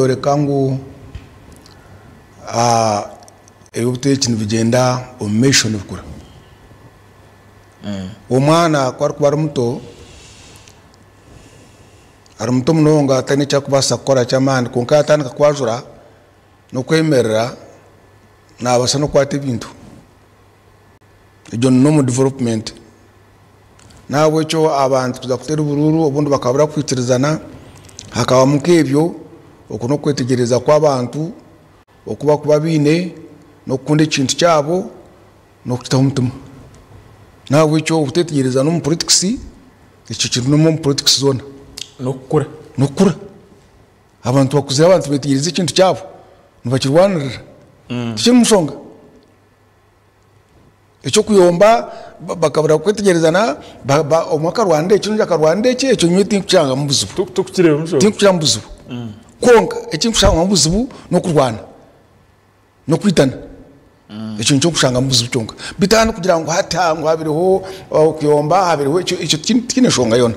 Nikyoreka ngu eby'obutegyeki nibigyenda omu maisho nibikura. Omwana ku arikuba ari muto, ari muto munonga taine eki arikubaasa kukora ky'amaani kwonka yaatandika kwajura n'okwemerera naabaasa n'okukwata ebintu. Egyo ni normal development. N'ahabw'ekyo abantu kuza kuteera oburuuru obundi bakabura kwikirizana hakabamu nk'ebyo, okwo n'okwetegyereza kw'abantu oku barikuba baine n'okukunda ekintu kyabo n'okukitaho omutima. N'ahabw'ekyo obuteetegyerezana omu politikisi ekyo kiri n'omu politikisi zoona. N'okukura. N'okukura. Abantu bakuzire abantu beetegyereza ekintu kyabo nibakirwanirira. Tikirimu nshonga. Eky'okuyomba bakabura kwetegyerezana omwe akarwanira eki ondiijo akarwanira eki, ekyo nyowe tinkushangamu buzibu. Torikukireebamu nshonga? Tinkukireebamu buzibu. Kwonka eki nkushangamu obuzibu n'okurwana, n'okwitana. Ekyo nikyo nkushangamu obuzibu kyonka. Beitu aha n'okugira ngu hati aha ngu habireho okuyomba, habireho ekyo, ekyo tikiine nshonga yoona.